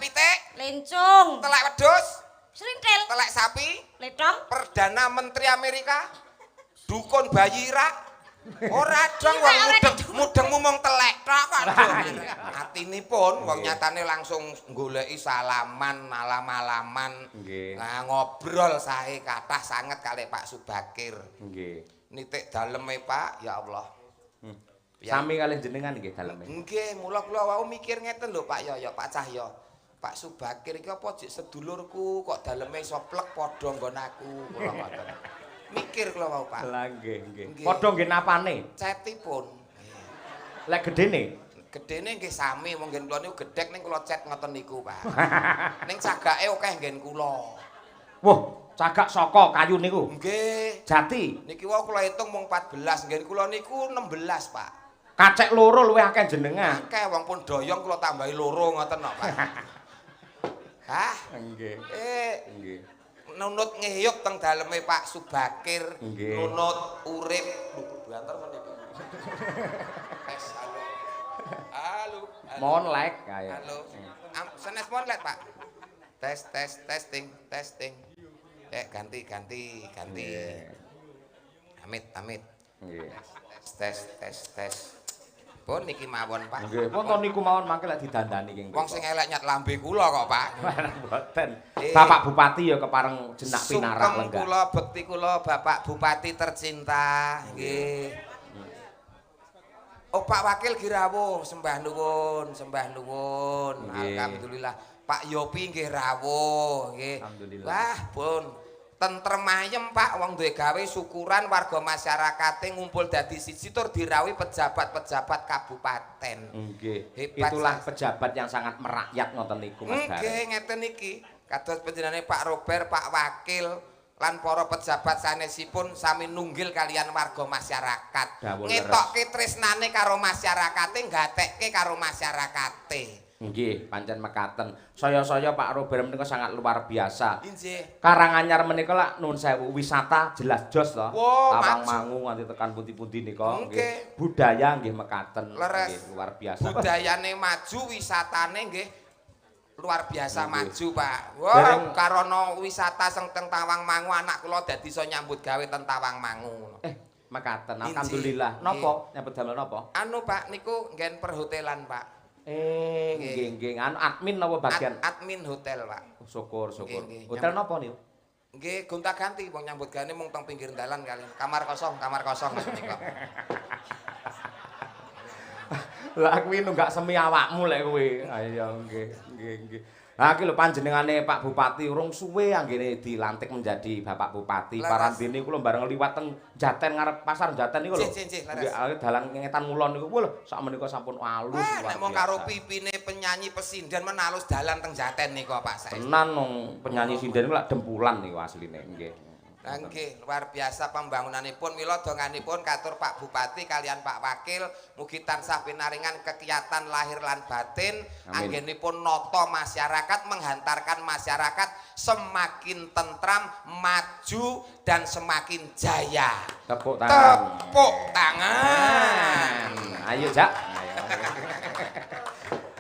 pitik, Lencung. Telek wedhus, Srintil. Telek sapi, Letong. Perdana Menteri Amerika, dukun bayi Irak. Ora dong wong Ora mudeng, mudengmu mung telek tok kok. Atinipun wong nyatane langsung goleki salaman, malam-malaman. Nggih. Nah, ngobrol sae kathah sanget kalih Pak Subakir. Nggih. Nitik daleme Pak, ya Allah. Ya. Sami kalih jenengan nggih daleme. Nggih, mula kula wau mikir ngeten lho Pak Yoyo, Pak Cahyo. Pak Subakir iki apa jek sedulurku kok daleme iso plek padha nggon aku, kula ngoten. Mikir kula wau Pak. Lah nggih, nggih. Nggih. Padha nggih napane? Cetipun. Lek gedene? Gedene nggih sami wong nggen kula niku gedhek ning kula cet ngoten niku, Pak. Ning cagake akeh nggen kula. Wah, cagak saka kayu niku. Nggih. Jati. Niki wau kula hitung mung 14, nggen kula niku 16, Pak. Kacek loro luwih akeh jenengan. Akeh wong pun doyong kula tambahi loro ngoten kok, Pak. Hah? Nggih. Nggih. Nunut ngeyup teng daleme Pak Subakir, Nggih. Nunut urip. Lho, banter men iki. Tes halo. Halo. Halo. Mohon like ayo. Halo. Senes mohon like, Pak. Tes tes testing testing. Ganti ganti ganti. Nggih. Amit amit. Nggih. Tes tes tes tes. Pun niki mawon, Pak. Nggih, pun to niku mawon mangke lek didandani king. Wong sing elek nyat lambe kula kok, Pak. Mboten. Bapak Bupati ya kepareng jenak pinarak Sungkem lenggah. kula bekti kula Bapak Bupati tercinta. Nggih. Oh, Pak Wakil nggih rawuh, sembah nuwun, sembah nuwun. Nggih. Alhamdulillah. Pak Yopi nggih rawuh, nggih. Alhamdulillah. Wah, pun tentrem ayem Pak, wong duwe gawe syukuran warga masyarakate ngumpul dadi siji tur dirawuhi pejabat-pejabat kabupaten. Nggih. Hebat, Itulah Sas. pejabat yang sangat merakyat ngoten niku Mas Nggih, Gareng. ngeten iki. Kados panjenengane Pak Robert, Pak Wakil lan para pejabat sanesipun sami nunggil kalian warga masyarakat. Dawuh Ngetokke tresnane karo masyarakate, gatekke karo masyarakate. Nggih, pancen mekaten. Saya-saya Pak Robert menika sangat luar biasa. Injih. Karanganyar menika lak nun sewu wisata jelas jos to. Wah, Tawang maju. Mangu nganti tekan pundi-pundi nika Nggih. Budaya nggih mekaten. Leres. Nggih, luar biasa. Budayane maju, wisatane nggih luar biasa Nggih. maju, Pak. Wah, Dereng- karana wisata sing teng Tawang Mangu anak kula dadi iso nyambut gawe teng Tawang Mangu. Mekaten. Injih. Alhamdulillah. Napa? Nyambut damel napa? Anu Pak niku nggen perhotelan, Pak. Nggih, nggih. Anu admin napa bagian? Admin hotel, Pak. Oh, syukur, syukur. Nggih, nggih. Hotel napa niku? Nggih, gonta-ganti wong nyambut gawe mung teng pinggir dalan kalian. Kamar kosong niku. Lah kuwi nunggak semi awakmu lek kuwi. Ayo nggih, nggih, nggih. Lah iki lho panjenengane Pak Bupati urung suwe anggene dilantik menjadi Bapak Bupati. Leres. Parandene kula bareng liwat teng Jaten ngarep pasar Jaten niku lho. Nggih, nggih, nggih, leres. Nggih, dalan ngetan ngulon niku lho sak menika sampun alus Wah, luar nek mung karo biasa. pipine penyanyi pesinden men alus dalan teng Jaten niku Pak saestu. Tenan wong penyanyi sinden niku lak dempulan niku asline nggih. Lah nggih, luar biasa pembangunanipun mila donganipun katur Pak Bupati kalian Pak Wakil mugi tansah pinaringan kekiatan lahir lan batin Amin. anggenipun nata masyarakat menghantarkan masyarakat semakin tentram, maju dan semakin jaya. Tepuk tangan. Tepuk tangan. Ayo, Jak. Ayo.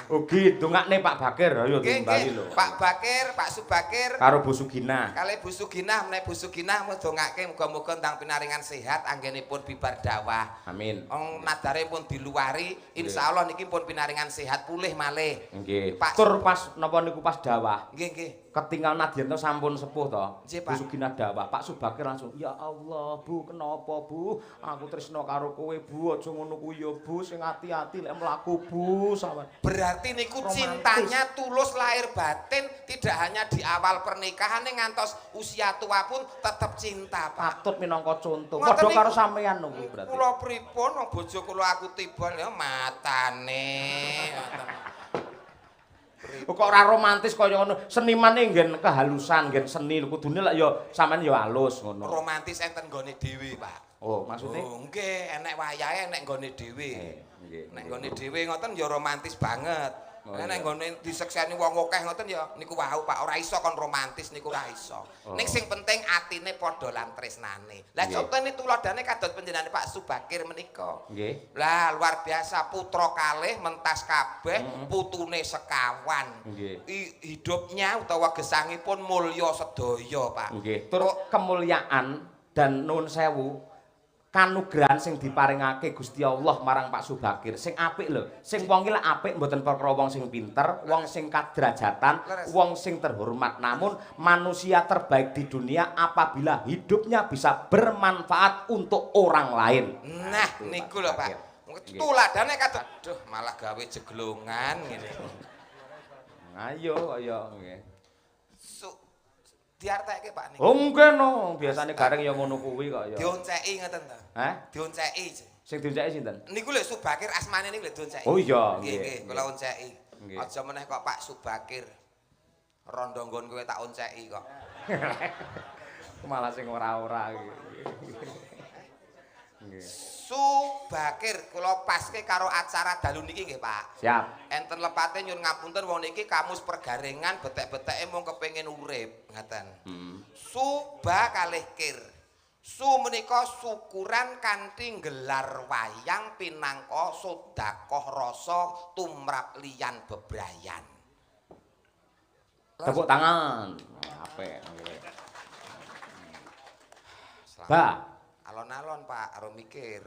Ugi dongakne Pak Bakir, ayo Nggih, timbali nggih. lho. Pak Bakir, Pak Subakir, Karo Bu Suginah. kalih Bu Suginah, menawi Bu Suginah dongake muga-muga ndang pinaringan sehat anggenipun bibar dawah. Amin. Wong nadare pun diluari, insyaallah niki pun pinaringan sehat pulih malih. Nggih. Pak Tur pas napa niku pas dawah. Nggih, nggih. Ketinggal Nadianto sampun sepuh to. Nggih, Bu Pak. Suginah dawah, Pak Subakir langsung, "Ya Allah, Bu, kenapa, Bu? Aku tresno karo kowe, Bu. Aja ngono kuwi ya, Bu. Sing ati-ati lek mlaku, Bu." Sampeyan. Berarti niku Romantis. cintanya tulus lahir batin, tidak hanya di awal pernikahan ning ngantos usia tua pun tetep cinta, Pak. Patut minangka contoh. Ngoten Padha niku. karo sampeyan lho kuwi berarti. Kula pripun wong bojo kula aku tiba ya matane. Ngoten. Kok ora romantis kaya ngono. Senimane nggen kehalusan, nggen seni lho kudune lek ya sampean ya halus ngono. Romantis enten nggone dhewe, Pak. Oh, maksudnya? Oh, nggih, enek wayahe enek nggone dhewe. Nggih. Nek nggone dhewe ngoten ya romantis banget. Oh, Nek iya. nggone disekseni wong akeh ngoten ya niku wau Pak, ora iso kon romantis niku ora iso. Oh. Ning sing penting atine padha lan tresnane. Lah contone tuladhane kados panjenengane Pak Subakir menika. Nggih. Lah luar biasa, putra kalih mentas kabeh, putune sekawan. Nggih. Hidupnya utawa gesangipun mulya sedaya, Pak. Nggih. Tur kemuliaan dan nuwun sewu kanugrahan sing diparingake Gusti Allah marang Pak Subakir sing apik lho. Sing wong iki lek apik mboten perkara wong sing pinter, wong sing kadrajatan, wong sing terhormat, namun manusia terbaik di dunia apabila hidupnya bisa bermanfaat untuk orang lain. Nah, itu, niku lho, Pak. Nggih. Tuladhane kados aduh malah gawe jeglongan ngene. Ayo kaya nggih. Diartekke Pak niku. Oh nggih no, biasane gareng ya ngono kuwi kok ya. Dionceki ngoten to. Hah? Dionceki. Sing dionceki sinten? Niku lho Subakir asmane niku lho dionceki. Oh iya, nggih, nggih, kula onceki. Aja meneh kok Pak Subakir. Rondo nggon kowe tak onceki kok. Malah sing ora-ora iki. Nggih. Subakir kula paske karo acara dalu niki nggih Pak. Siap. Enten lepate nyuwun ngapunten wong niki kamus pergarengan betek-beteke mung kepengin urip ngaten. Suba kalih kir. Su menika syukuran kanthi gelar wayang pinangka sedekah rasa tumrap liyan bebrayan. Tepuk tangan. Apik nggih. Ba. Alon-alon Pak, karo mikir.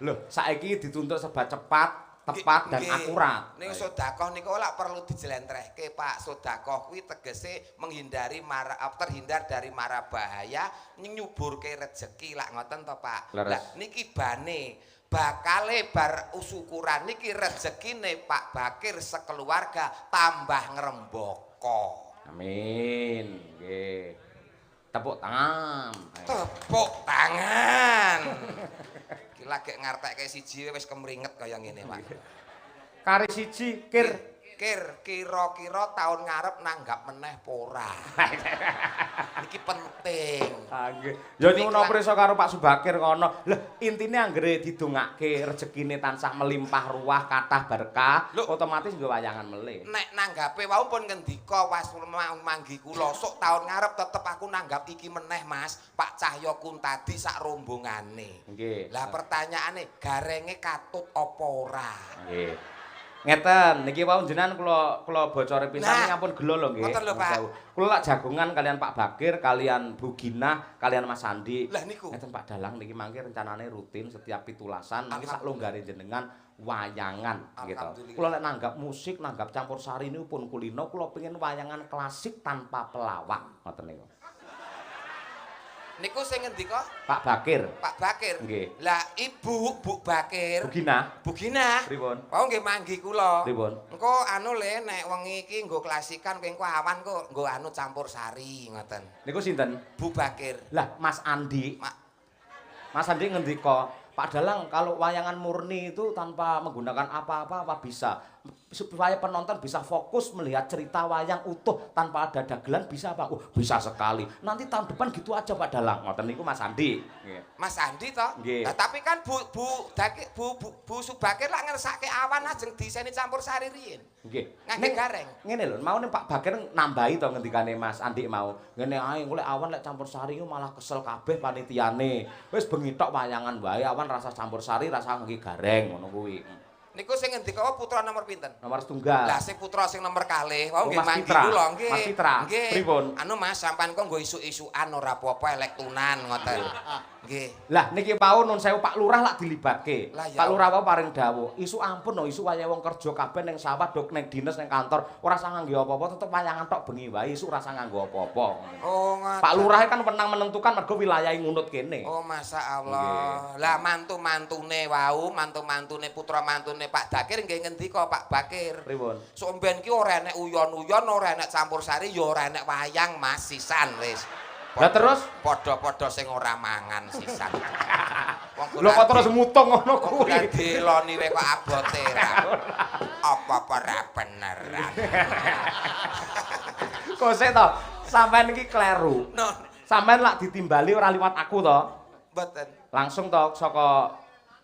Loh, saiki dituntut serba cepat, tepat dan akurat. Ning sedekah niku lak perlu dijlentrehke Pak. Sedekah kuwi tegese menghindari mara, terhindar dari mara bahaya, nyuburke rejeki lak ngoten to Pak. Lah niki bane bakale bar syukuran niki rejekine Pak Bakir sekeluarga tambah ngrembaka. Amin. Nggih. Tepuk tangan. Tepuk tangan. Iki lagi ngartekke siji wis kemringet kaya ngene, Pak. Kari siji kir kir kira-kira taun ngarep nanggap meneh apa ora. Niki penting. Ah nggih. Ya nyuwun prisa karo Pak Subakir ngono. Lah intine anggere didongake rezekine tansah melimpah ruah kathah berkah, otomatis nggo wayangan melih. Nek nanggape wau pun ngendika was manggi kula sok taun ngarep tetep aku nanggap iki meneh Mas, Pak Cahyo Kuntadi sak rombongane. Nggih. Lah pertanyaane garenge katut apa ora? Nggih. Ngeten, niki wau jenengan kula bocore pisan ampun gelo lho nggih. Ngoten lho Pak. Kula lak jagongan kalian Pak Bakir, kalian Bu Ginah, kalian Mas Andi. Lah niku. Ngeten Pak Dalang niki mangke rencanane rutin setiap 17-an mangke sak longgare jenengan wayangan gitu. Kula lek nanggap musik, nanggap campur sari niku pun kulino, kula pengin wayangan klasik tanpa pelawak ngoten niku. Niku sing ngendika? Pak Bakir. Pak Bakir. Nggih. Lah Ibu Bu Bakir. Bu Ginah. Bu Ginah. Pripun? Wau nggih manggi kula. Pripun? Engko anu le nek wengi iki nggo klasikan kowe engko awan kok nggo anu campur sari ngoten. Niku sinten? Bu Bakir. Lah Mas Andi. Mas Andi ngendika, Pak Dalang kalau wayangan murni itu tanpa menggunakan apa-apa apa bisa supaya penonton bisa fokus melihat cerita wayang utuh tanpa ada dagelan bisa apa? Oh, bisa sekali. Nanti tahun depan gitu aja Pak Dalang. Ngoten niku Mas Andi. Nggih. Mas Andi toh? Lah tapi kan Bu Subakir lak ngersake awan ajeng diseni campur sari riyin. Nggih. Ngangge gareng. Ngene lho, mau ning Pak Bakir nambahi to ngendikane Mas Andi mau. Ngene ae engko lek awan lek campur sari ku malah kesel kabeh panitiane. Wis bengi tok wayangan wae awan rasa campur sari rasa ngangge gareng ngono kuwi. Niku sing ngendika putra nomor pinten? Nomor setunggal. Lah sing putra sing nomor kalih, wau nggih manggi kula nggih. Mas Fitra. Nggih. Pripun? Anu Mas, sampean kok nggo isuk-isukan ora apa-apa elektunan ngoten. Nggih. Lah niki wau nun sewu Pak Lurah lak dilibatke. Lah, ya Pak Lurah wau paring dawuh, isuk ampun no isuk wayahe wong kerja kabeh ning sawah dok ning dinas ning kantor, ora usah nganggo apa-apa tetep wayangan tok bengi wae isuk ora usah nganggo apa-apa. Oh ngoten. Pak Lurah kan wenang menentukan mergo wilayahe ngunut kene. Oh masyaallah. Lah mantu-mantune wau, mantu-mantune putra mantune Pak Bakir nggih ngendika Pak Bakir. Pripun? Sok mben ki ora enek uyon-uyon, ora enek campur sari, ya ora enek wayang Mas sisan wis. Lah terus padha-padha sing ora mangan sisan. Wong lho kok terus mutung ngono kuwi. Diloni wae kok abote ra. Apa-apa ra bener. Kok sik to, sampean iki kleru. Sampean lak ditimbali ora liwat aku to? Mboten. Langsung to saka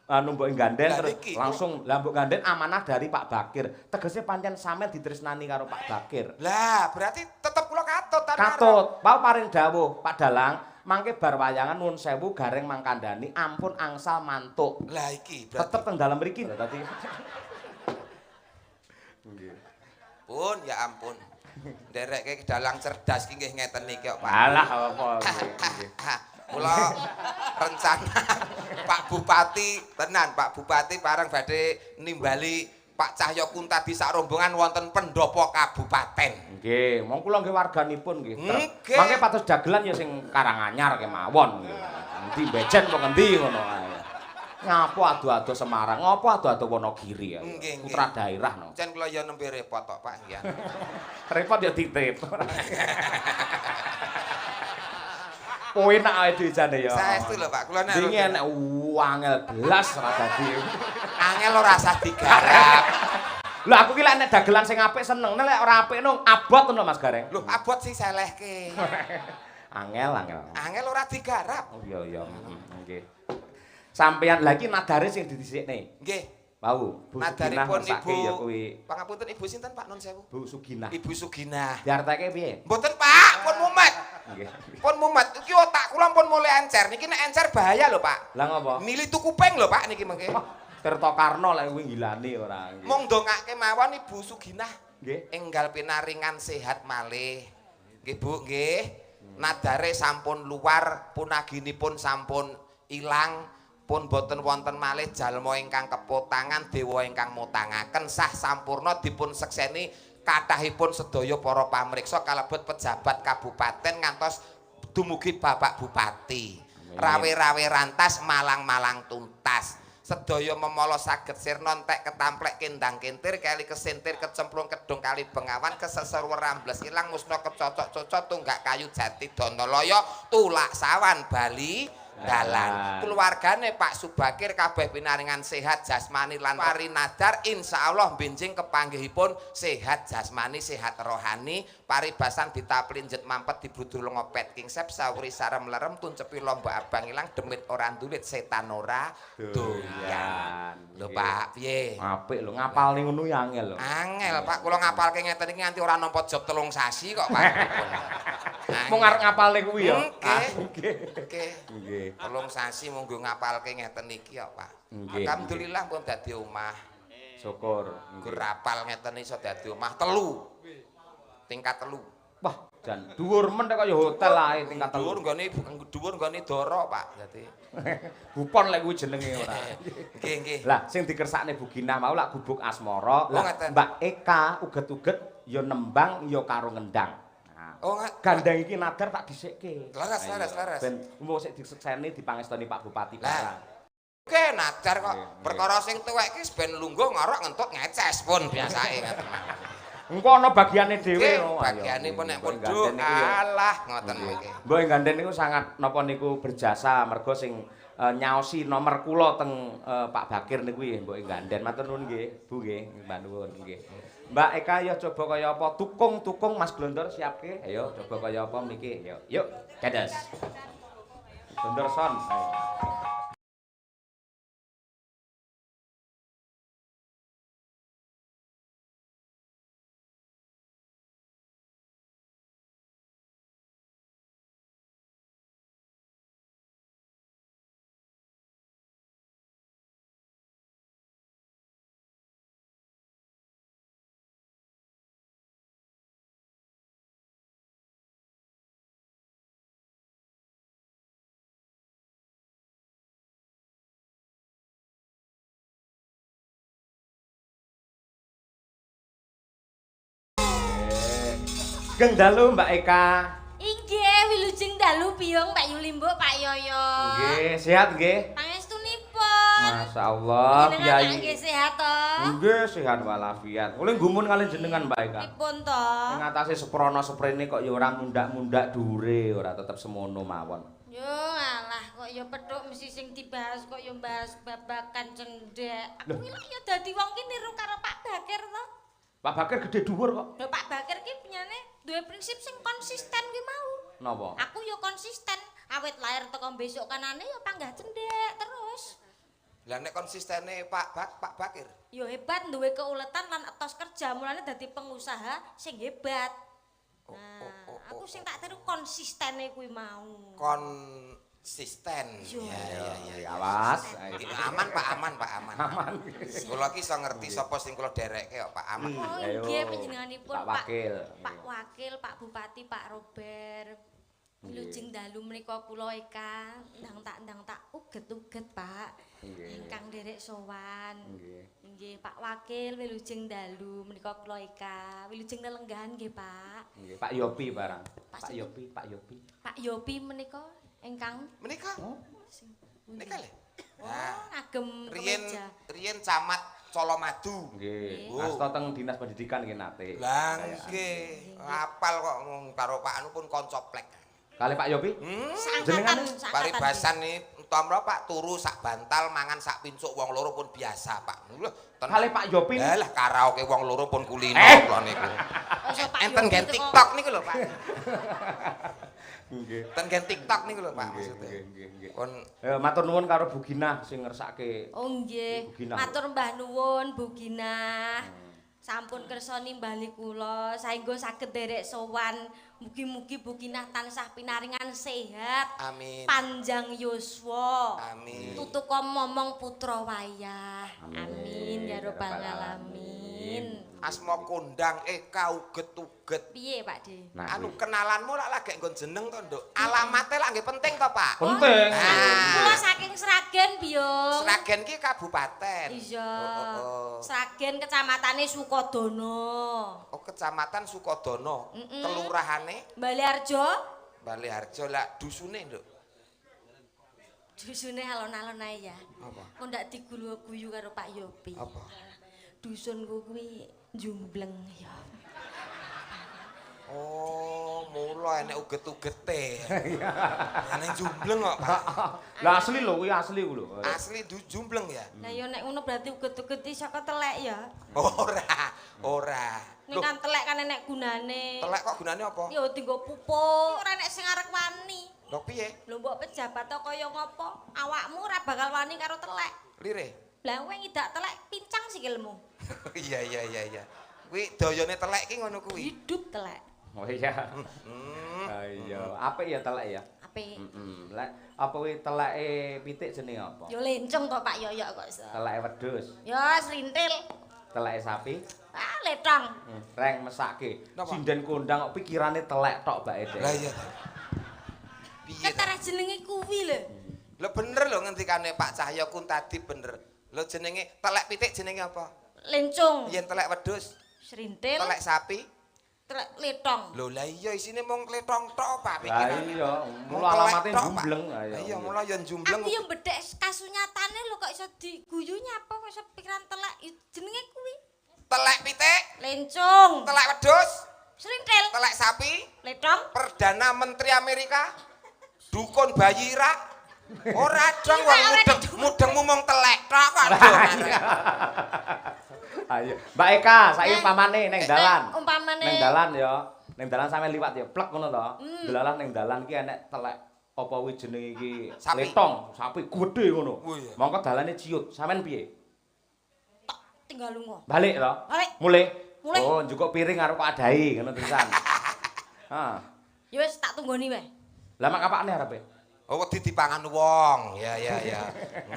anu mbok ganden terus langsung lah mbok ganden amanah dari Pak Bakir. Tegese pancen sampean ditresnani karo Pak Bakir. Lah, berarti tetep kula katut ta. Katut. Pau paring dawuh Pak Dalang, mangke bar wayangan nuwun sewu gareng mangkandani ampun angsal mantuk. Lah iki berarti tetep teng dalem mriki dadi. Nggih. Pun ya ampun. Nderekke dalang cerdas ki nggih ngeten niki kok, Pak. Alah apa nggih. Kula rencana Pak Bupati tenan, Pak Bupati pareng badhe nimbali Pak Cahya Kuntadi sak rombongan wonten pendopo kabupaten. Nggih, mong kula nggih warganipun nggih. Nggih. Mangke pados dagelan ya sing Karanganyar kemawon nggih. Endi Bejen apa ngendi ngono kae. Ngapa ado-ado Semarang, ngapa ado-ado Wonogiri ya. Putra daerah no. Jan kula ya nembe repot tok, Pak nggih. Repot ya titip. Poenak ae dhewe jane ya. Saestu lho, Pak. Kula nek wingi enek angel blas ora dadi. Angel ora usah digarap. Lho aku ki lek nek dagelan sing apik seneng, nek ora apik nung abot ngono Mas Gareng. Lho abot sing selehke. Angel angel. Angel ora digarap. Oh iya iya, nggih. Sampeyan lha iki nadare sing didhisikne. Nggih. Wau, Bu Suginah nadaripun Ibu ya kuwi. Pangapunten Ibu sinten Pak nun sewu? Bu Suginah. Ibu Suginah. Diarteke piye? Mboten Pak, pun mumet. Nggih. Pun mumet. Iki otak kula pun mulai encer. Niki nek encer bahaya lho, Pak. Lah ngopo? Mili tuku kuping lho, Pak niki mengke. Wah, Tirta Karna lek kuwi gilani ora nggih. Mung ndongake mawon Ibu Suginah. Nggih. Enggal pinaringan sehat malih. Nggih, Bu, nggih. Nadare sampun luar, punaginipun sampun ilang. Pun boten wonten malih jalma ingkang kepotangan dewa ingkang mutangaken sah sampurna dipun sekseni kathahipun sedaya para pamriksa kalebet pejabat kabupaten ngantos dumugi Bapak Bupati. Rawe-rawe rantas malang-malang tuntas. Sedaya memala saged sirna entek ketamplek kendang kentir kali kesentir kecemplung kedung kali bengawan keseser rambles ilang musna kecocok-cocok tunggak kayu jati Donoloyo tulak sawan Bali dalan. Keluargane Pak Subakir kabeh pinaringan sehat jasmani lan parinadar insyaallah benjing kepanggihipun sehat jasmani sehat rohani paribasan ditaplinjet mampet dibrudur ngopet kingsep sawuri sarem lerem tuncepi lombok abang ilang demit ora ndulit setan ora doyan. Lho Pak piye? Apik lho ngapalne ngono ya angel lho. Angel Pak kula ngapalke ngeten iki nganti ora nampa job 3 sasi kok Pak. Mung arep ngapalne kuwi ya. Nggih. Nggih. Nggih. 3 sasi mung nggo ngapalke ngeten iki kok Pak. Alhamdulillah pun dadi omah. Syukur. Nggo rapal ngeten iso dadi omah 3. Tingkat 3. Wah, jan dhuwur men kaya hotel ae tingkat 3. Dhuwur nggone dhuwur nggone Dara, Pak. Dadi Bupon lek kuwi jenenge ora. Nggih, nggih. Lah sing dikersakne Bu Ginah mau lak gubuk asmara. Lah Mbak Eka uget-uget ya nembang ya karo ngendang. Oh, gandeng iki nadar tak dhisikke. Leres, leres, leres. Ben umum sik disekseni dipangestoni Pak Bupati barang. Oke, nadar kok. Perkara sing tuwek iki ben lungguh ngorok ngentut ngeces pun biasake ngoten. Engko ana bagiane dhewe. Bagiane pun nek pun alah ngoten iki. Mbok gandeng niku sangat napa niku berjasa mergo sing nyaosi nomor kula teng Pak Bakir niku nggih mbok ganden. Matur nuwun nggih, Bu nggih, Mbak nuwun nggih. Mbak Eka ya coba kaya apa tukung-tukung Mas Glondor siapke. Ayo coba kaya apa mriki. Yuk, yuk, dados. Glondor son. Ayo. Sugeng dalu Mbak Eka. Inggih, wilujeng dalu piyong Mbak Yulimbuk, Pak Yoyo. Nggih, sehat nggih. Pangestunipun. Masyaallah, piyayi. Nggih sehat to. Nggih, sehat walafiat. Oleh gumun kali jenengan Mbak Eka. Pripun to? Ing atase seprana seprene kok ya ora mundak-mundak dhuwure, ora tetep semono mawon. Yo alah kok ya petuk mesti sing dibahas kok ya bahas babakan cendhek. Aku iki lak ya dadi wong ki niru karo Pak Bakir to. Pak Bakir gede dhuwur kok. Lho Pak Bakir ki punyane duwe prinsip sing konsisten kuwi mau. Napa? Aku ya konsisten, awit lahir teko besok kanane ya panggah cendhek terus. Lah nek konsistene Pak Pak Bakir. Ya hebat duwe keuletan lan etos kerja, mulane dadi pengusaha sing hebat. Nah, aku sing tak tiru konsistene kuwi mau. Konsisten. Iya iya. Awas. Aman Pak, aman Pak, aman. Aman. Kula ki iso ngerti sapa sing kula derekke kok Pak, aman. Oh, nggih panjenenganipun Pak Wakil. Pak Wakil, Pak Bupati, Pak Robert. Wilujeng dalu menika kula Eka, ndang tak uget-uget Pak. Ingkang nderek sowan. Nggih. Nggih, Pak Wakil wilujeng dalu menika kula Eka. Wilujeng lelenggahan nggih, Pak. Nggih, Pak Yopi barang. Pak Yopi, Pak Yopi. Pak Yopi menika ingkang menika. Menika lho. Nah, ngagem kemeja. Riyen camat Colomadu. Nggih. Asta teng Dinas Pendidikan nggih nate. Lah nggih, apal kok karo Pak anu pun kanca plek. Kali Pak Yopi? Jenengan paribasan ni umpama Pak turu sak bantal mangan sak pincuk wong loro pun biasa Pak. Kali Pak Yopi. Lah karaoke wong loro pun kulino kula niku. Enten gen TikTok niku lho Pak. Nggih. Ten gen TikTok niku lho Pak maksudnya. Nggih nggih. Kon matur nuwun karo Bu Ginah sing ngersake. Oh nggih. Matur mbah nuwun Bu Ginah. Sampun kersa nimbali kula saengga saged nderek sowan. Mugi-mugi Bu Ginah tansah pinaringan sehat. Amin. Panjang yuswa. Amin. Tutuka momong putra wayah. Amin ya rabbal alamin. Asma kondang Eka uget-uget. Piye Pak De? Nah, anu kenalanmu lak lagek nggon jeneng to, Nduk. Alamate lak nggih penting to, Pak? Penting. Kula saking Sragen, Biyung. Sragen ki kabupaten. Iya. Sragen kecamatane Sukodono. Oh, kecamatan Sukodono. Kelurahane Baleharjo. Baleharjo lak dusune, Nduk. Dusune alon-alon ae ya. Apa? Kok ndak diguyu karo Pak Yopi. Apa? Dusunku kuwi jumbleng ya. Oh, mula enek uget-ugete. Enek jumbleng kok, Pak. Lah asli lho kuwi asli ku lho. Asli jumbleng ya. Lah ya nek ngono berarti uget-uget iso ketelek ya. Ora, ora. Nek kan telek kan enek gunane. Telek kok gunane apa? Ya dienggo pupuk, ora enek sing arek wani. Lho piye? Lho mbok pejabat kaya ngopo? Awakmu ora bakal wani karo telek. Lire. Lah kowe ngidak telek pincang sikilmu. Iya iya iya iya. Kuwi dayane telek ki ngono kuwi. Hidup telek. Oh iya. Iya, apik ya telek ya? Apik. Heeh. Lek apa kuwi teleke pitik jenenge apa? Ya lencong to Pak Yoyok kok iso. Teleke wedhus. Ya srintil. Teleke sapi. Ah letong. Reng mesake. Sinden kondang kok pikirane telek tok bae dhek. Lah iya. Piye? Ketara jenenge kuwi lho. Lho bener lho ngendikane Pak Cahyo Kuntadi bener. Lho jenenge telek pitik jenenge apa? Lencung. Yen telek wedhus, srintil. Telek sapi, telek letong. Lho lah iya isine mung letong tok Pak pikirane. Lah iya, mula alamate jumbleng. Lah iya mula ya jumbleng. Aku yo mbedhek kasunyatane lho kok iso diguyu nyapa kok iso pikiran telek jenenge kuwi. Telek pitik, lencung. Telek wedhus, srintil. Telek sapi, letong. Perdana Menteri Amerika, dukun bayi Irak. Ora dong wong mudeng, mudengmu mung telek tok kok. Ayo, Mbak Eka, saiki umpamane ning dalan. Umpamane ning dalan ya. Ning dalan sampe liwat ya plek ngono to. Delalah ning dalan ki enek telek apa kuwi jenenge iki? Letong, sapi gedhe ngono. Mongko dalane ciut. Sampeyan piye? Tak tinggal lunga. Balik to? Balik. Mulih. Mulih. Oh, njukuk piring karo kok adahi ngono terusan. Heeh. Ya wis tak tunggoni wae. Lah mak kapakne arepe? Oh, wedi dipangan wong. Ya ya ya.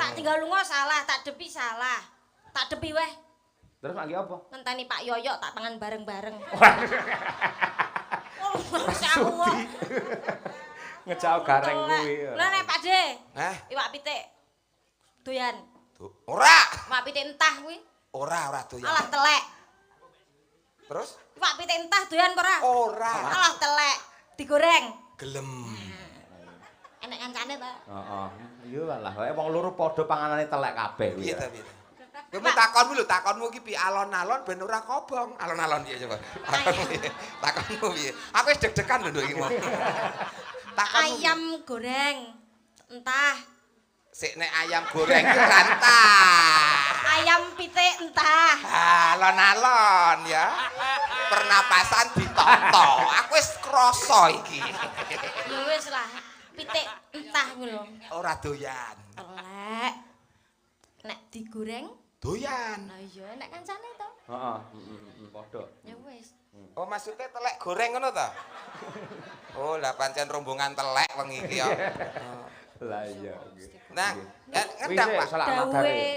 Tak tinggal lunga salah, tak depi salah. Tak depi weh. Terus mangke apa? Ngenteni Pak Yoyok tak pangan bareng-bareng. Oh, aku. Ngejak gareng kuwi. Lah nek Pak De. Hah? Iwak pitik. Doyan. Ora. Iwak pitik entah kuwi. Ora, ora doyan. Alah telek. Terus? Iwak pitik entah doyan apa ora? Ora. Alah telek. Digoreng. Gelem. Enek kancane ta? Heeh. Iya lah, wong loro padha panganane telek kabeh kuwi. Piye ta piye? Kowe takonmu lho, takonmu iki piye alon-alon ben ora kobong. Alon-alon piye coba? Takonmu piye? Aku wis deg-degan lho nduk iki mau. Takonmu ayam goreng entah. Sik nek ayam goreng ki ora entah. Ayam pitik entah. Alon-alon ya. Pernapasan ditata. Aku wis krasa iki. Ya wis lah. Pitik entah kuwi lho. Ora doyan. Telek. Nek digoreng doyan. Lah iya nek kancane to. Heeh, padha. Ya wis. Oh, maksudnya telek goreng ngono ta? Oh, lah pancen rombongan telek wengi iki ya. Lah iya. Nah, ngendang Pak.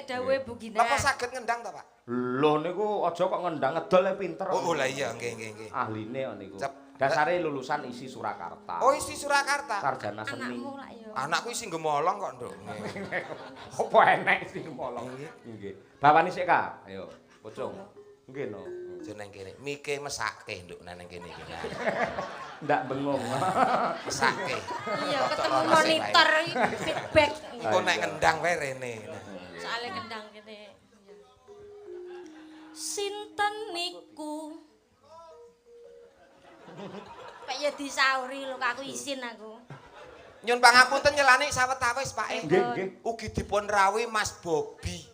Dawuhe Bu Gina. Napa saged ngendang ta, Pak? Lho niku aja kok ngendang, ngedol e pinter. Oh, lah iya nggih nggih nggih. Ahline kok niku. Dasare lulusan ISI Surakarta. Oh, ISI Surakarta. Sarjana seni. Anakku isi gemolong kok, Nduk. Apa enek isi gemolong? Nggih. Bawani sik, Kak. Ayo, pocong. Nggih no. Aja nang kene. Mike mesake, Nduk, nang kene iki. Ndak bengong. Mesake. Iya, ketemu monitor feedback. Engko nek ngendang wae rene. Soale ngendang kene. Sinten niku? Pak ya disauri lho, aku isin aku. Nyun pangapunten nyelani sawetawis, Pak. Nggih, nggih. Ugi dipun rawuhi Mas Bobi.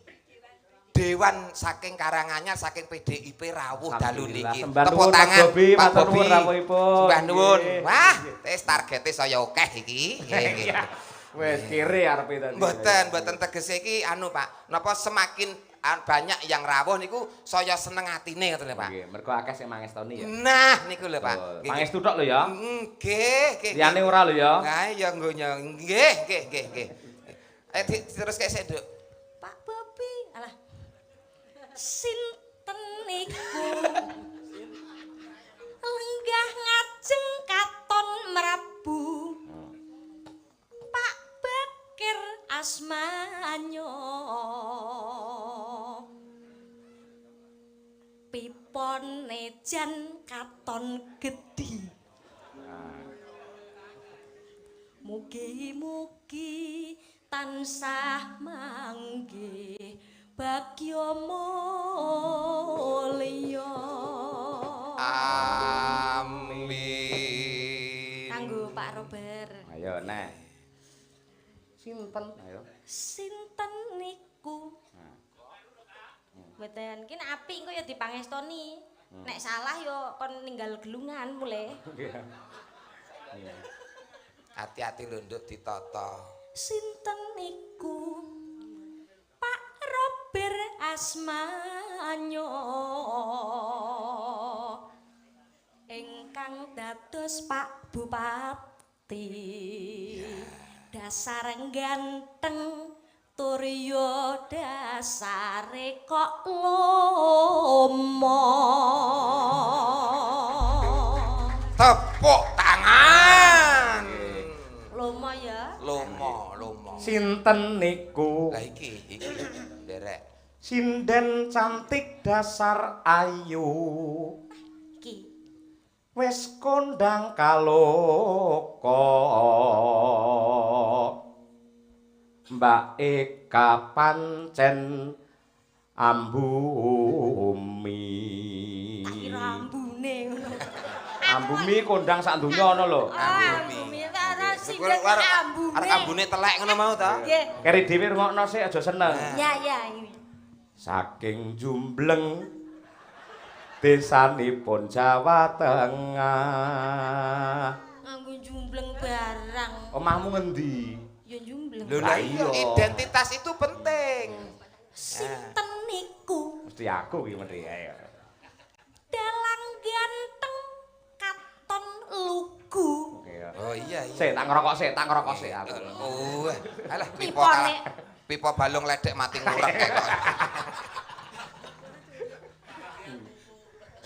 Dewan saking Karanganyar saking PDIP rawuh dalu niki. Tepuk tangan Pak Bobi. Sembah nuwun. Wah, wis targete saya akeh iki. Nggih. Wis kere arepe tadi. Mboten, mboten tegese iki anu Pak. Napa semakin banyak yang rawuh niku saya seneng atine ngoten lho Pak. Nggih, mergo akeh sing mangestoni ya. Nah, niku lho Pak. Mangestu tok lho ya. Nggih, nggih. Liyane ora lho ya. Lah iya nggo nggih, nggih, nggih, nggih. Ayo diteruske sik, Nduk. Pak Bobi. Alah. Sinten niku? Lenggah ngajeng katon mrabu. Pak Bakir asmanyo. Pipone jan katon gedhi. Mugi-mugi tansah manggih bagya mulya. Amin. Kanggo Pak Robert. Ayo neh. Sinten? Ayo. Sinten niku? Mboten, ki nek apik engko ya dipangestoni. Nek salah ya kon ninggal gelungan mulih. Iya. Hati-hati lho Nduk ditata. Sinten niku? Pak Robert asmanyo. Ingkang dados Pak Bupati. Dasar ganteng tur yo dasare kok lomo. Tepuk tangan. Lomo ya. Lomo, lomo. Sinten niku? Lah iki, iki nderek. Sinden cantik dasar ayu. Iki. Wis kondang kaloka. Mbak Eka pancen ambumi. Kira ambune ngono. Ambumi kondang sak donya ana lho. Ambumi ora sinden ambune. Arep ambune telek ngono mau ta? Nggih. Keri dhewe rungokno sik aja seneng. Ya ya. Saking jumbleng desanipun Jawa Tengah. Nganggo jumbleng barang. Omahmu ngendi? Ya jumbleng. Lho lah iya, identitas itu penting. Sinten niku? Mesti aku iki mesti ayo. Dalang ganteng katon lugu. Oh iya iya. Sik tak ngerokok sik, aku. Oh, alah pipa pipa balung ledek mati ngurek kok.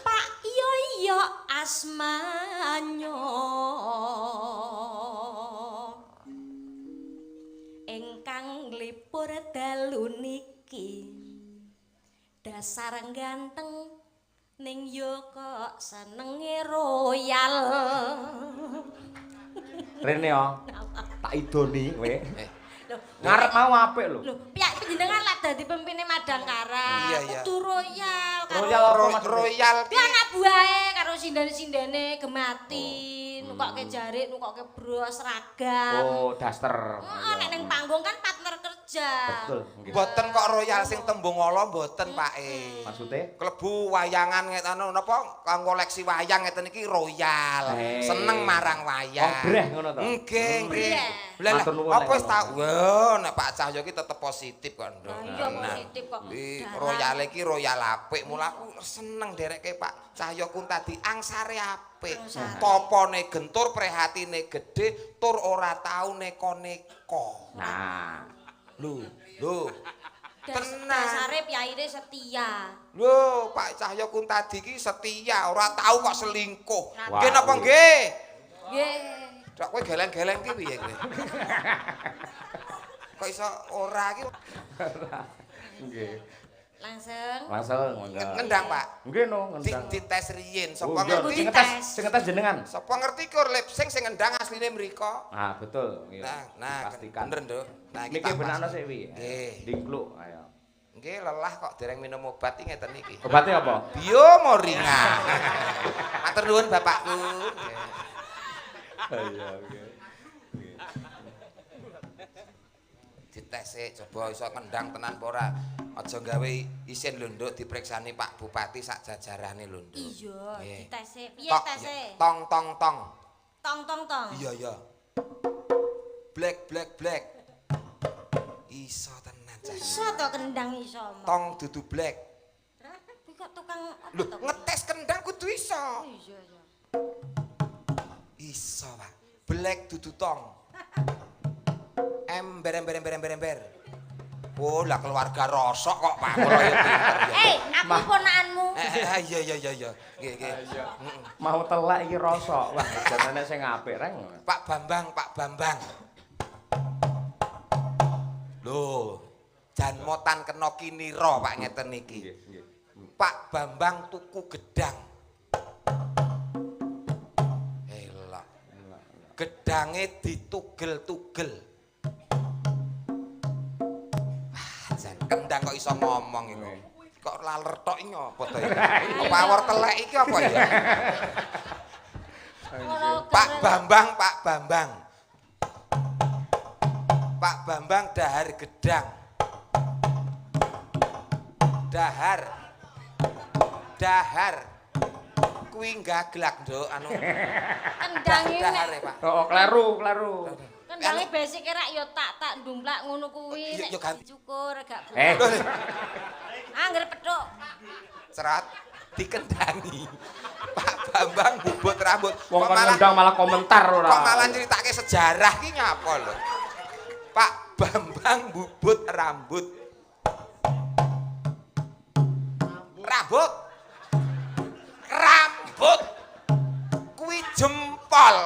Pak Yoyo asmanyo. Ingkang nglipur dalu niki. Dasar ganteng ning yo kok senenge royal. Rene yo. Tak idoni kowe. Lho, ngarep mau apik lho. Lho, pihak panjenengan lak dadi pemimpine Madangkara. Kudu royal karo royal. Ki anak buahe karo sinden-sindene gemati, nukokke jarik, nukokke bros seragam. Oh, daster. Heeh, nek ning panggung kan partner kerja. kerja. Betul, nggih. Mboten kok royal sing tembung ala mboten, Pak e. Maksude? Klebu wayangan ngeten napa koleksi wayang ngeten iki royal. Seneng marang wayang. Wong breh ngono to? Nggih, nggih. Breh. Lah apa wis tak wah nek Pak Cahyo iki tetep positif kok, Nduk. Iya positif kok. Iki royale iki royal apik. Mula aku seneng nderekke Pak Cahyo Kuntadi angsare apik. Topone gentur, prihatine gedhe, tur ora tau neko-neko. Nah, lho, lho. Tenan. Dasare piyaire setia. Lho, Pak Cahyo Kuntadi iki setia, ora tau kok selingkuh. Nggih napa nggih? Nggih. Dok kowe geleng-geleng ki piye kowe? Kok iso ora iki? Nggih. Langsung. Langsung monggo. Ngendang, Pak. Nggih no, ngendang. Dites riyin, sapa ngerti? Sing ngetes, sing ngetes jenengan. Sapa ngerti kur lip sing sing ngendang asline mriko. Ah, betul. Nah, nah, pastikan. Bener, Nduk. Nah, iki niki benakno sik wi. Nggih. Dingkluk, ayo. Nggih, lelah kok dereng minum obat iki ngeten iki. Obate apa? Biomoringa. Matur nuwun bapakku. Iya, nggih. Dites sik coba iso kendang tenan apa ora. Aja gawe isin lho, Nduk, dipriksani Pak Bupati sak jajarane lho, Nduk. Iya, dites sik. Piye tese? Tong tong tong. Tong tong tong. Iya, iya. Black black black. Iso tenan cah. Iso to kendang iso. Tong dudu black. Kuwi kok tukang apa Lho, to? ngetes kendang kudu iso. Iya, iya. Iso, Pak. Black dudu tong. Ember ember ember ember ember. Oh, lah keluarga rosok kok Pak. Kula ya pinter ya. Aku ponakanmu. Iya iya iya iya. Nggih nggih. Mau telek iki rosok. Wah, jane sing apik reng. Pak Bambang, Pak Bambang. Lho, jan motan kena kinira Pak ngeten iki. Nggih, nggih. Pak Bambang tuku gedang. Elok. Gedange ditugel-tugel. Wah, jan kendang kok iso ngomong iki. Kok laler tok iki apa to iki? Apa awor telek iki apa ya? Pak Bambang, Pak Bambang. Pak Bambang dahar gedang. Dahar. Dahar. Kuwi gaglak, Nduk, anu. Kendange dahar e, Pak. Oh, kleru, kleru. Kendange basic rak ya tak ndumplak ngono kuwi nek dicukur gak. Angger pethuk. Cerat dikendangi. Pak Bambang bubut rambut. Wong kon ngendang malah komentar ora. Kok malah nyeritake sejarah ki ngapa lho? Pak Bambang bubut rambut. Rambut. Rambut. Kuwi jempol.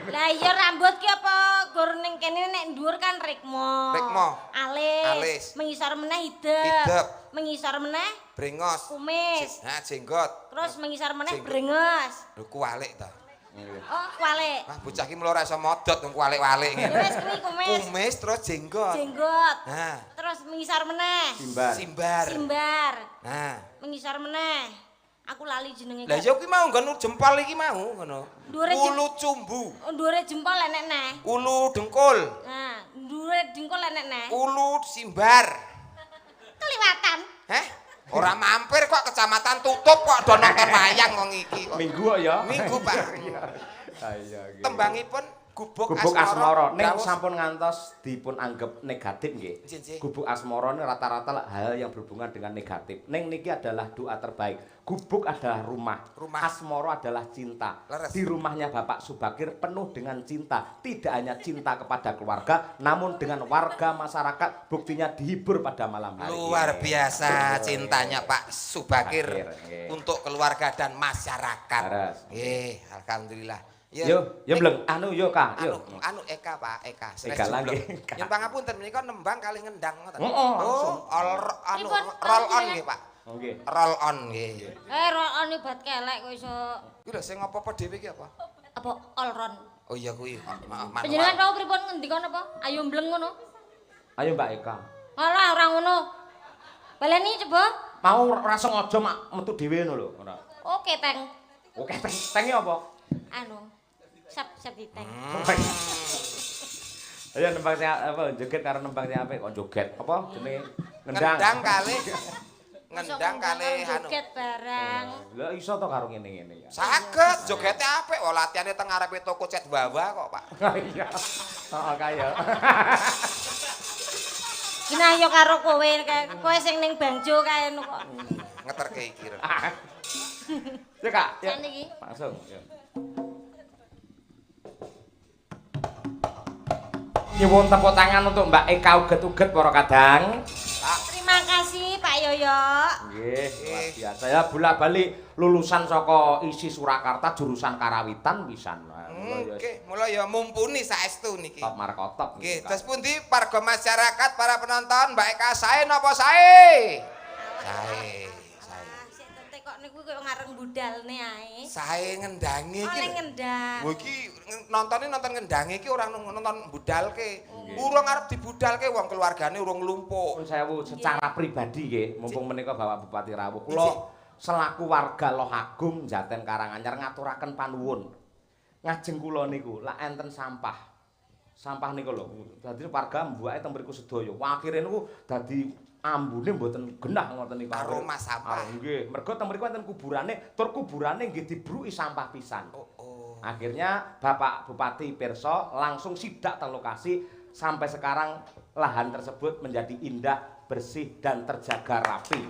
Lah iya rambut ki apa gur ning kene nek dhuwur kan rikma. Rikma. Alis. Mengisor meneh idep. Idep. Mengisor meneh brengos. Kumis. Nah, jenggot. Terus mengisor meneh brengos. Lho kuwalik ta. Oh, kuwalik. Wah, bocah iki mula ora iso modot wong kuwalik-walik ngene. Ya wis kuwi kumis. Kumis terus jenggot. Jenggot. Nah. Terus mengisor meneh. Simbar. Simbar. Simbar. Nah. Mengisor meneh. Aku lali jenenge. Lah ya kuwi mau nggon jempol iki mau ngono. Ulu cumbu. Dhuwure jempol enek neh. Ulu dengkul. Nah, dhuwure dengkul enek neh. Ulu simbar. Keliwatan. Heh? Ora mampir kok kecamatan tutup kok do nonton wayang wong iki kok. Minggu kok ya. Minggu, Pak. Iya. Iya. Tembangipun Gubuk Asmara ning sampun ngantos dipun anggap negatif nggih. Gubuk Asmara ini rata-rata hal yang berhubungan dengan negatif. Ning niki adalah doa terbaik. Gubuk adalah rumah. Asmara adalah cinta. Leres. Di rumahnya Bapak Subakir penuh dengan cinta. Tidak hanya cinta kepada keluarga, namun dengan warga masyarakat. Buktinya dihibur pada malam hari. Luar biasa cintanya Pak Subakir untuk keluarga dan masyarakat. Nggih, alhamdulillah. Yo, yo bleng, anu yo Kak, yo. Anu Eka Pak, Eka. Eka lagi. Yen pangapunten menika nembang kalih ngendang ngoten. Oh, anu roll on nggih, Pak. Nggih. Roll on nggih. Roll on iki bat kelek kok iso. Kuwi lho sing apa-apa dhewe iki apa? Apa all round? Oh iya kuwi, maaf. Panjenengan tau pripun ngendika napa? Ayo mbleng ngono. Ayo Mbak Eka. Alah ora ngono. Baleni coba. Mau ora sengaja mak metu dhewe ngono lho, ora. Oke, Teng. Oke, Teng. Tenge apa? Anu. Sap diteng. Ayo nembang sing apa joget karo nembang sing apik kok joget. Apa jenenge? Ngendang. Ngendang kalih. Ngendang kalih anu. Joget barang. Lah iso to karo ngene-ngene ya. Saged jogete apik, wah latihane teng ngarepe toko cet wawa kok, Pak. Iya. Heeh kaya. Kinah yo karo kowe, kowe sing ning bangjo kae nu kok. Ngeterke iki. Ya Kak, ya. Langsung ya. Nyuwun tepuk tangan untuk Mbak Eka uget-uget para kadang. Terima kasih Pak Yoyo. Nggih, luar biasa ya bola-bali lulusan saka ISI Surakarta jurusan Karawitan pisan. Nggih, mula ya mumpuni saestu niki. Top markotop. Nggih, terus pundi warga masyarakat para penonton Mbak Eka sae napa sae? Sae. Sae. Sik tetek kok niku koyo ngareng budalne ae. Sae ngendangi iki. Oleh ngendang. Lho iki nontone nonton ngendangi iki ora nonton budalke. Urung arep dibudalke wong keluargane urung nglumpuk. Nuwun sewu secara pribadi nggih, mumpung menika Bapak Bupati rawuh. Kula selaku warga Loh Agung Jaten Karanganyar ngaturaken panuwun. Ngajeng kula niku lak enten sampah. Sampah niku lho, dadi warga mbuake teng mriku sedaya. Akhire niku dadi ambune mboten genah ngoten niku. Aroma sampah. Nggih, mergo teng mriku enten kuburane, tur kuburane nggih dibruki sampah pisan. Oh, oh. Akhirnya Bapak Bupati pirsa langsung sidak teng lokasi sampai sekarang lahan tersebut menjadi indah, bersih dan terjaga rapi.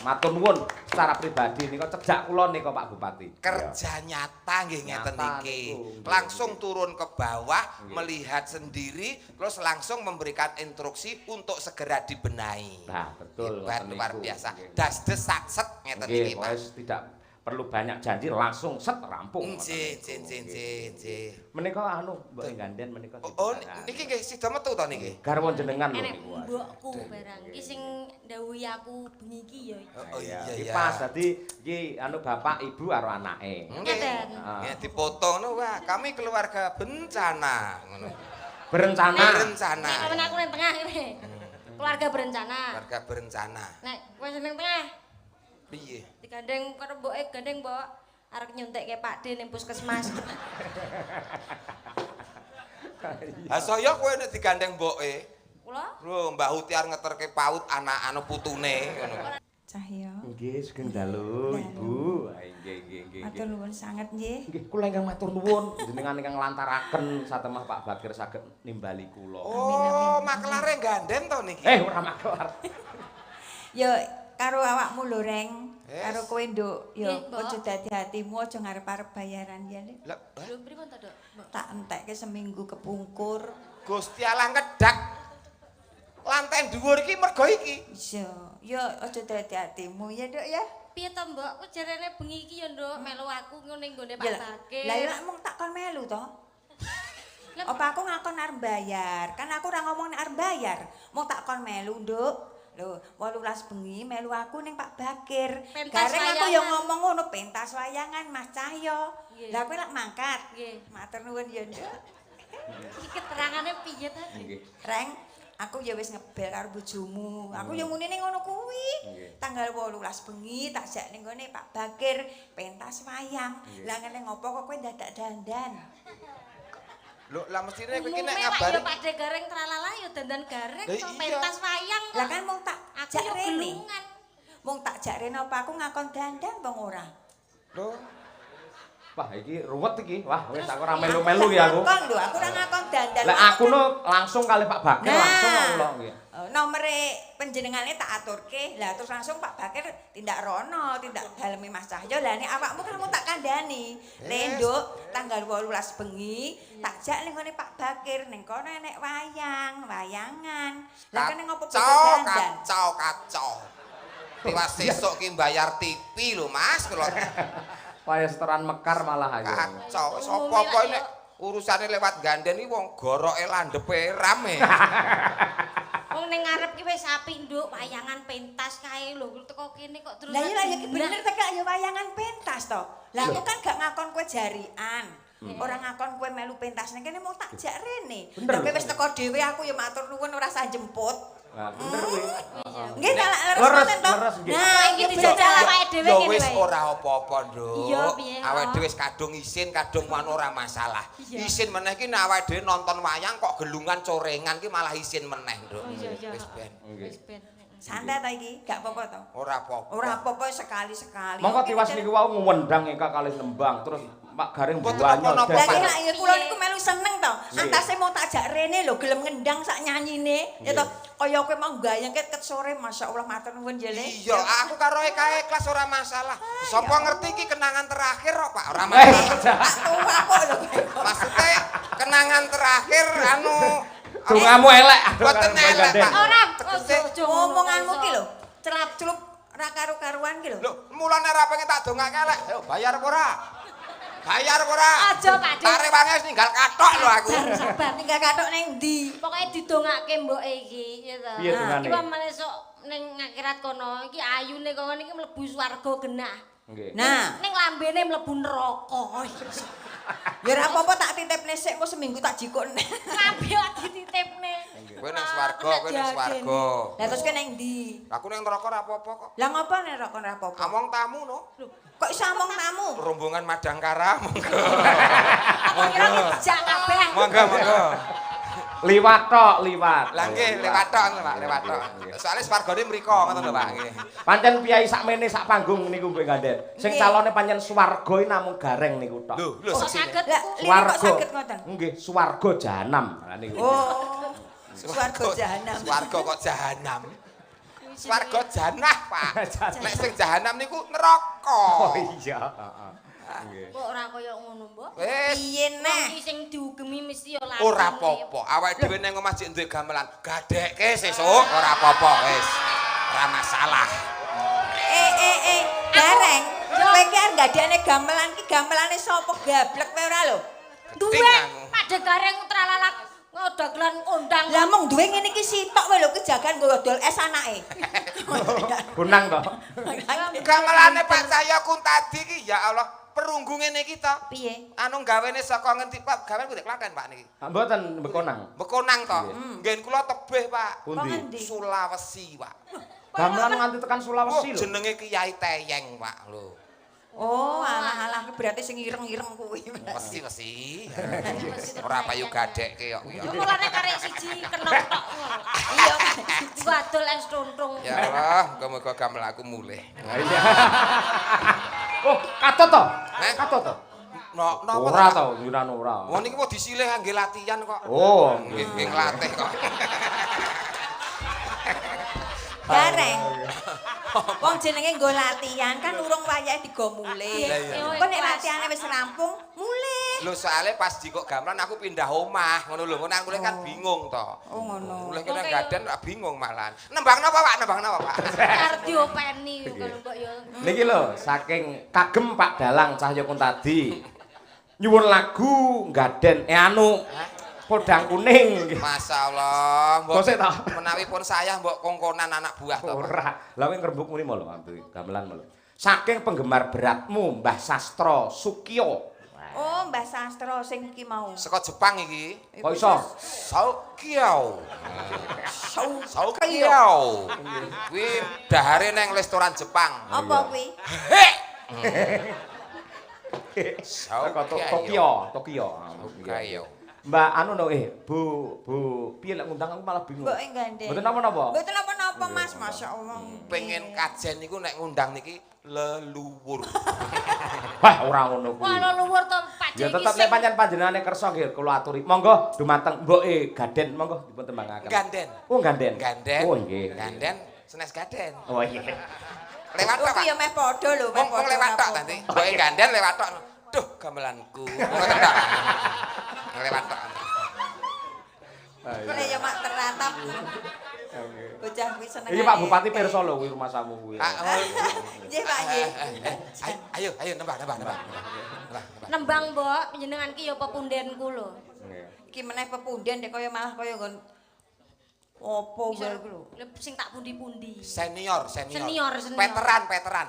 Matur nuwun secara pribadi nika cejak kula nika Pak Bupati. Kerja nyata nggih ngeten niki. Langsung turun ke bawah, melihat sendiri, terus langsung memberikan instruksi untuk segera dibenahi. Nah, betul. Hebat, luar biasa. Das des sakset ngeten niki Pak. Tidak perlu banyak janji, langsung set rampung. Nggih, nggih, nggih, nggih. Menika anu mbok ganden menika. Oh, niki nggih sida metu to niki. Garwa jenengan lho niku. Mbokku barang iki sing ndhawuhi aku bengi iki ya. Oh iya iya. Pas dadi iki anu bapak ibu karo anake. Nggih. Nggih dipoto ngono wah, kami keluarga bencana ngono. Berencana. Berencana. Nek aku ning tengah ngene. Keluarga berencana. Keluarga berencana. Nek kowe sing ning tengah. Piye? Digandeng karo mboke, gandeng mbok arep nyuntikke Pak D ning puskesmas. Ha saya kowe nek digandeng mboke. Kula? Lho, Mbah Uti arep ngeterke PAUD anak anu putune ngono. Cahya. Nggih, sugeng dalu Ibu. Nggih, nggih, nggih. Matur nuwun sanget nggih. Nggih, kula ingkang matur nuwun jenengan ingkang nglantaraken satemah Pak Bakir saged nimbali kula. Oh, makelare ganden to niki? Ora makelar. Ya karo awakmu lho, Reng. Karo kowe, Nduk. Ya aja dadi hatimu, aja ngarep-arep bayaran ya, Lek. Lho, pripun to, Nduk? Tak entekke seminggu kepungkur. Gusti Allah ngedak lantai dhuwur iki mergo iki. Iya, ya aja dadi hatimu ya, Nduk ya. Piye to, Mbok? Ku jarene bengi iki ya, Nduk, melu aku ning nggone Pak Bakir. Lah ya mung tak kon melu to. Apa aku ngakon arep bayar? Kan aku ora ngomong nek arep bayar. Mung tak kon melu, Nduk. Lho, 18 bengi melu aku ning Pak Bakir. Gareng aku ya ngomong ngono pentas wayangan Mas Cahyo. Lah kowe lak mangkat. Matur nuwun ya, Nduk. Iki keterangane piye ta? Reng, aku ya wis ngebel karo bojomu. Aku ya munine ngono kuwi. Tanggal 18 bengi tak jak ning gone Pak Bakir pentas wayang. Lah ngene ngopo kok kowe dadak dandan? Lho, lah mestine kowe iki nek ngabari ya Pak De Gareng tralala ya dandan gareng to pentas wayang kok. Lah kan mung tak jak rene. Mung tak jak rene apa aku ngakon dandan wong ora. Lho. Wah, iki ruwet iki. Wah, wis aku ora melu-melu ya aku. Ngakon lho, aku ora ngakon dandan. Lah aku no langsung kali Pak Bakir langsung kula nggih. Nomere panjenengane tak aturke. Lah terus langsung Pak Bakir tindak rono, tindak daleme Mas Cahyo. Lah nek awakmu kan mung tak kandhani. Le Nduk, tanggal 18 bengi tak jak ning gone Pak Bakir ning kono enek wayang, wayangan. Lah kene ngopo dandan? Kacau, kacau. Tiwas sesuk ki mbayar TV lho Mas kula. Waya setoran mekar malah ayo. Kacau, sapa-apa nek urusane lewat ganden iki wong goroke landhepe rame. Wong ning ngarep ki wis apik, Nduk, wayangan pentas kae lho, teko kene kok terus. Lah iya iki bener teka ya wayangan pentas to. Lah aku kan gak ngakon kowe jarian. Ora ngakon kowe melu pentas ning kene mung tak jak rene. Lah kowe wis teko dhewe aku ya matur nuwun ora usah jemput. Nah, bener kuwi. Nggih ta lak leres ngoten to. Nah, iki dijajal awake dhewe dhewe Ya ngene wis wae. ora apa-apa, Nduk. Iya, piye? Awake dhewe wis kadung isin, kadung anu ora masalah. Iya. Isin meneh ki nek awake dhewe nonton wayang kok gelungan corengan ki malah isin meneh, Nduk. Oh, iya, iya. Wis ben. Nggih. Wis ben. Santai ta iki, gak apa-apa to? Ora apa-apa. Ora apa-apa sekali-sekali. Mongko tiwas niku wau ngwendang eka kalih nembang terus Pak Gareng Mboten buanyo. napa-napa, Lah Pak. iki lak ya kula niku melu seneng to. Antase mau tak ajak rene lho gelem ngendang sak nyanyine. Ya to, kaya kowe mau gayeng ket sore masyaallah matur nuwun ya Le. Iya, aku karo Eka ikhlas ora masalah. Sapa ngerti iki kenangan terakhir kok, Pak? Ora Eh, masalah. Tak tua kok lho. Maksudnya kenangan terakhir anu Dongamu elek. Mboten elek, Pak. Ora, Tegese ojo ngono, Omonganmu ki lho, iso. celap-celup ra karu-karuan ki lho. Lho, mulane ora pengen tak dongake elek. Ayo bayar apa ora? Bayar apa ora? Aja, Pak De. Tarik wangi wis ninggal kathok lho aku. Sabar, sabar. Tinggal kathok ning ndi? Pokoke didongake mboke iki, ya to. Piye dongane? Iki pamane sok ning akhirat kono, iki ayune kono iki mlebu swarga genah. Nggih. Nah, Ning lambene mlebu neraka. ya ora apa-apa tak titipne sik engko seminggu tak jikuk neh. Lambe kok dititipne. Kowe nang swarga, kowe nang swarga. Lah terus kowe ning ndi? Aku nang neraka ora apa-apa kok. Lah ngopo nek neraka ora apa-apa? Among tamu no. Kok iso among tamu? Rombongan Madangkara monggo. Aku kira ngejak kabeh. Monggo, monggo. Liwat tok, liwat. Lah nggih, lewat tok ngono, Pak, lewat tok. Soale swargane mriko ngoten lho, Pak nggih. Pancen piyai sakmene sak panggung niku mbek Ganden. Sing Nggih. calone pancen swarga iki namung Gareng niku tok. Lho, lho Kok seksine. saged? Lah, lire kok saged ngoten? Nggih, swarga jahanam. Lah niku. Oh. Swarga jahanam. Swarga kok jahanam. Swarga janah, Pak. Nek sing jahanam niku neraka. Oh iya, heeh. Nggih. Kok ora kaya ngono, Mbok? Wis Piye Wong neh? iki sing diugemi mesti ya lali. ora apa-apa. Awake dhewe nang omah jek duwe gamelan. Gadekke sesuk ora apa-apa wis. Ora masalah. Eh, Gareng. Kowe ki arep gadekne gamelan ki gamelane sapa gablek kowe ora lho? Duwe Geting aku. Pak Gareng tralalak dagelan kondang. Lah mung duwe ngene iki sitok wae lho kejagan nggo dodol es anake. Bonang to. Gamelane Pak Cahyo Kuntadi ki ya Allah, perunggu ngene iki to. Piye? Anu gawene saka ngendi Pak? Gawen pundi Klaten Pak niki? Ah, mboten Bekonang. Bekonang to. Nggen kula tebih Pak. Pundi? ngendi? Sulawesi Pak. Gamelan nganti tekan Oh, Sulawesi lho. jenenge Kiai Teyeng Pak lho. Oh, alah-alah berarti sing ireng-ireng kuwi. Wesi-wesi. Ora payu gadekke kok kuwi. Yo mulane karek siji kenok tok ngono. Iya. Wadul es tuntung. Ya Allah, muga-muga gamel aku mulih. Iya. Oh, katut to? Eh? Katut to? No, napa Ora to? to, yuran ora. Wong niki mau disilih angge latihan kok. Oh, Nggih, nggih nglatih kok. Gareng. Wong jenenge nggo latihan kan urung wayahe digo mulih. Lah iya. Kok nek latihane wis rampung, mulih. Lho soalnya pas jikok gamelan aku pindah omah, ngono lho. Ngono aku kan bingung to. Oh ngono. Mulih kene gaden rak bingung malahan. Nembang napa, Pak? Nembang napa, Pak? Arep diopeni ngono mbok yo. Niki lho, saking kagem Pak Dalang Cahya Kuntadi. Nyuwun lagu Gaden anu Podang Kuning. Masya Allah, mbok Kok sik ta? menawi pun saya mbok kongkonan anak buah to. Pak. Ora. Lah kowe ngrembug muni lho, gamelan lho. Saking penggemar beratmu Mbah Sastro Sukyo. Oh, Mbah Sastro sing iki mau. Saka Jepang iki. Kok iso? Saukyo. Saukyo. Kuwi dahare nang restoran Jepang. Apa kuwi? Hek. Saka Tokyo, Tokyo. Saukyo. Mbak anu no Bu Bu piye lek ngundang aku malah bingung. Mbok gandeng. Mboten napa-napa. Mboten napa-napa, Mas. Masyaallah. Pengen kajen niku nek ngundang niki leluwur. Wah, ora ngono kuwi. Wah, leluhur to Pak Ya J iki tetep nek pancen panjenengane kersa nggih kula aturi. Monggo dumateng mboke Gaden monggo dipun tembangaken. Ganden. Oh, Ganden. Ganden. Oh, nggih. Ganden senes gaden. Oh iya. Lewat tok, Kuwi Pak. ya meh padha lho, meh Wong wong padha. lewat tok nanti. Mboke ganden lewat tok. Duh, gamelanku. Ngoten tok. Lewat tok. Kok ya mak teratap. Bocah kuwi seneng. Iki Pak Bupati pirsa lho kuwi rumasamu kuwi. Nggih, Pak nggih. Ayo, ayo nembang, nembang, nembang. Nembang. Nembang mbok panjenengan ki ya pepundenku lho. Nggih. Iki meneh pepunden dek kaya malah kaya nggon opo wae iku lho. Sing tak pundi-pundi. Senior, senior. Senior, senior. Veteran, veteran.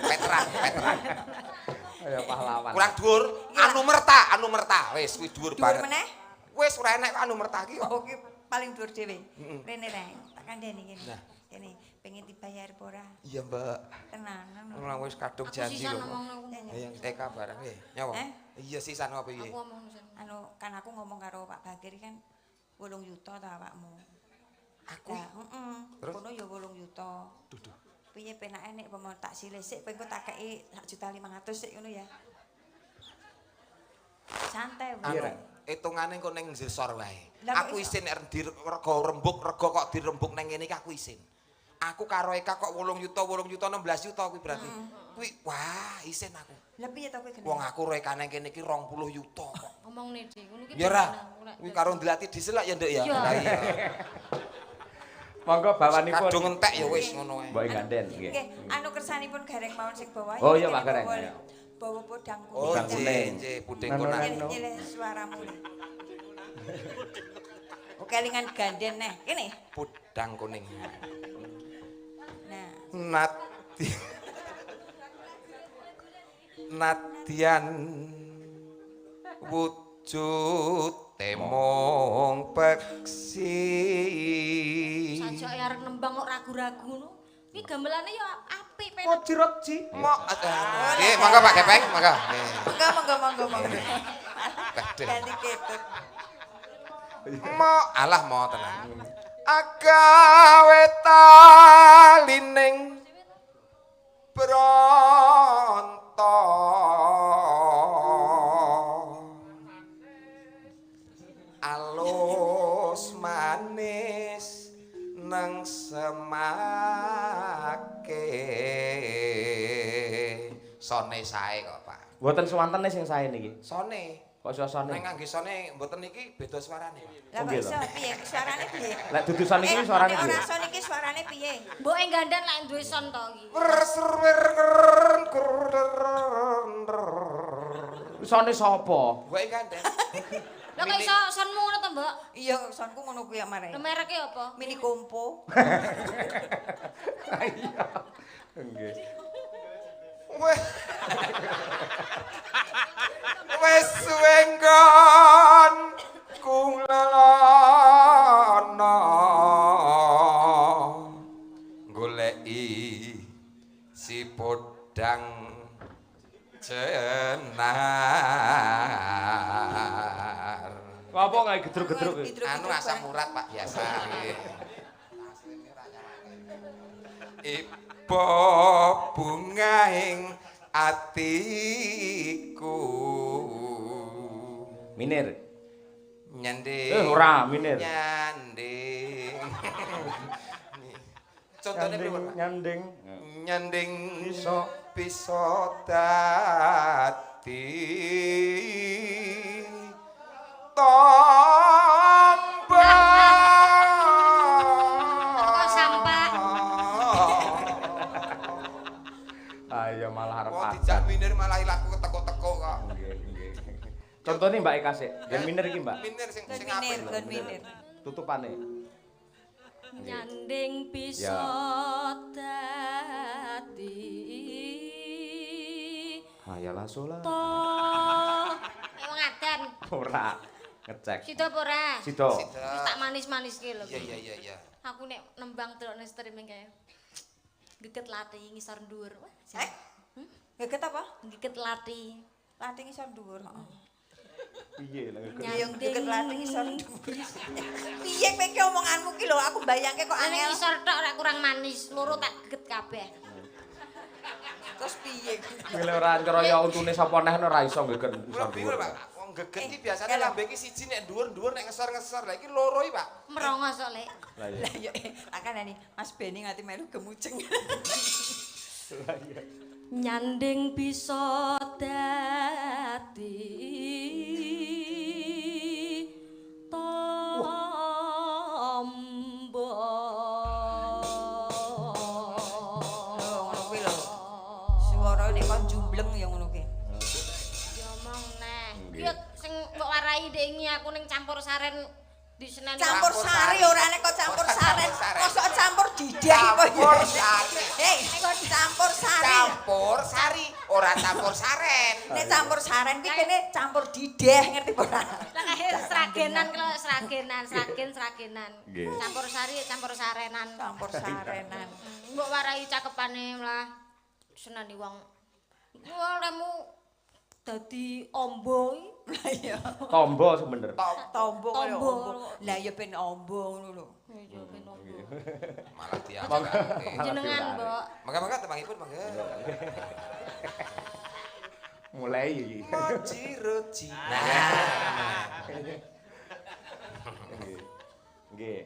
Veteran, veteran. Ayo pahlawan. Kurang dhuwur, anu merta, anu merta. Wis kuwi dhuwur Dhuwur banget. meneh? Wis ora enek kok anu merta iki kok. Oh, iki paling dhuwur dhewe. Rene reng, tak kandhani kene. Nah. Kene pengen dibayar apa ora? Iya, Mbak. Tenanan. Ora Mau wis kadung janji lho. Iya, Eka barang nggih. Nyawa. Iya sisan apa piye? Aku omong sisan. Anu kan aku ngomong karo Pak Bakir kan 8 yuta ta awakmu. Aku. Heeh. Kono ya 8 yuta. Duh. Piye penake nek pomo tak silih sik kowe engko tak kei 1.500.000 sik ngono ya. Santai wae. Hitungane engko ning ngisor wae. Aku isin nek rego rembug, rego kok dirembug nang ngene iki aku isin. Aku karo Eka kok 8 yuta, 8 yuta 16 yuta kuwi berarti. Kuwi wah isin aku. Lah piye to kowe kene? Wong aku rekane kene iki 20 yuta kok. Omongne Dik, ngono iki. Ya ora. Kuwi karo ndelati diesel lak ya Nduk ya. Lah iya. Monggo bawanipun. Kadung entek ya wis ngono wae. Mbok ganden nggih. Nggih, anu kersanipun Gareng mawon sing bawa. Oh iya Pak Gareng. Bawa podang kuning. Oh nggih, puding konang. Nyilih suaramu. Oh kelingan ganden neh, kene. Podang kuning. Nah. Nadyan wujud temong peksi. Sajake arep nembang kok ragu-ragu ngono. Iki gamelane ya apik penak. Moji-roji. Nggih, monggo Pak Gepeng, monggo. Monggo monggo monggo. Ganti ketut. Mo alah mo tenan. Agawe talining bronto. Alus manis nang semake. Sone sae kok Pak. Mboten suwantene sing sae niki. Sone. Kok iso sone? Nek ngangge sone mboten niki beda suarane. Lah kok iso piye? Suarane piye? Lek dudu son iki suarane piye? Ora son iki suarane piye? Mbok ing gandan lek duwe son to iki. Sone sapa? Mbok ing gandan. Lah kok iso sonmu ngono to, Mbok? Iya, sonku ngono kuwi mareh. Lha mereke apa? Mini Kompo. Iya. Nggih. Wes suwe nggon kulelana goleki si podang jenar. Apa kae gedruk-gedruk? Anu asam urat Pak biasa nggih. Iba bungaing atiku. Minir. Nyanding. Ora minir. Nyanding. Contone pripun Pak? Nyanding. Nyanding bisa bisa dadi tombo. Kok sampah. Ayo malah arep. Wong dijak minir malah ilatku ketekuk-tekuk kok. Nggih, nggih. Contone Mbak Eka sik. Yen minir iki, Mbak. Minir sing sing apik. Minir, minir. Tutupane. Nyanding bisa dadi. Hayalah sholat. Wong adan. Ora. Ngecek. Sida apa ora? Sida. Wis tak manis-maniske lho. Iya iya iya iya. Aku nek nembang delokne streaming kae. Geget lati ngisor dhuwur. Wah, Eh? Geget apa? Geget lati. Lati ngisor dhuwur, heeh. Piye lha geget? Ya geget lati ngisor dhuwur. Piye kowe iki omonganmu ki lho, aku mbayangke kok angel. Ngisor tok ora kurang manis, loro tak geget kabeh. Terus piye? Kuwi ora ancraya untune sapa neh ora iso geget ngisor dhuwur. Wong geget iki biasane lambe iki siji nek dhuwur-dhuwur nek ngesor-ngesor. Lah iki loro iki, Pak. Merongos kok, Lek. Lah iya. Lah iya, tak kandhani Mas Beni nganti melu gemuceng. Lah iya. Nyanding bisa dadi tombo. Lho ngono kuwi lho. Suara nek kon jumbleng ya ngono kuwi. Ya omong neh. Ki sing mbok warai ndek ingi aku ning campur saren di Senen. Campur sari ora nek kok campur saren. Mosok campur didah kok ya. Campur sari. Hei, campur sari. Campur sari, ora campur saren. Nek campur saren kuwi kene campur didah ngerti ora? Lah kae sragenan kalau sragenan, sragen sragenan. Campur sari, campur sarenan. Campur sarenan. Mbok warai cakepane lah. Senani wong olehmu dadi ombo iki. Lah iya. Tombo sebener. Tombo kaya Tombo. ombo. Lah ya ben ombo ngono lho. Iya ben ombo. Malah diajarke. Jenengan, Mbok. Mangga-mangga tembangipun mangga. Mulai iki. Moji roji. Nah. Nggih. Nggih.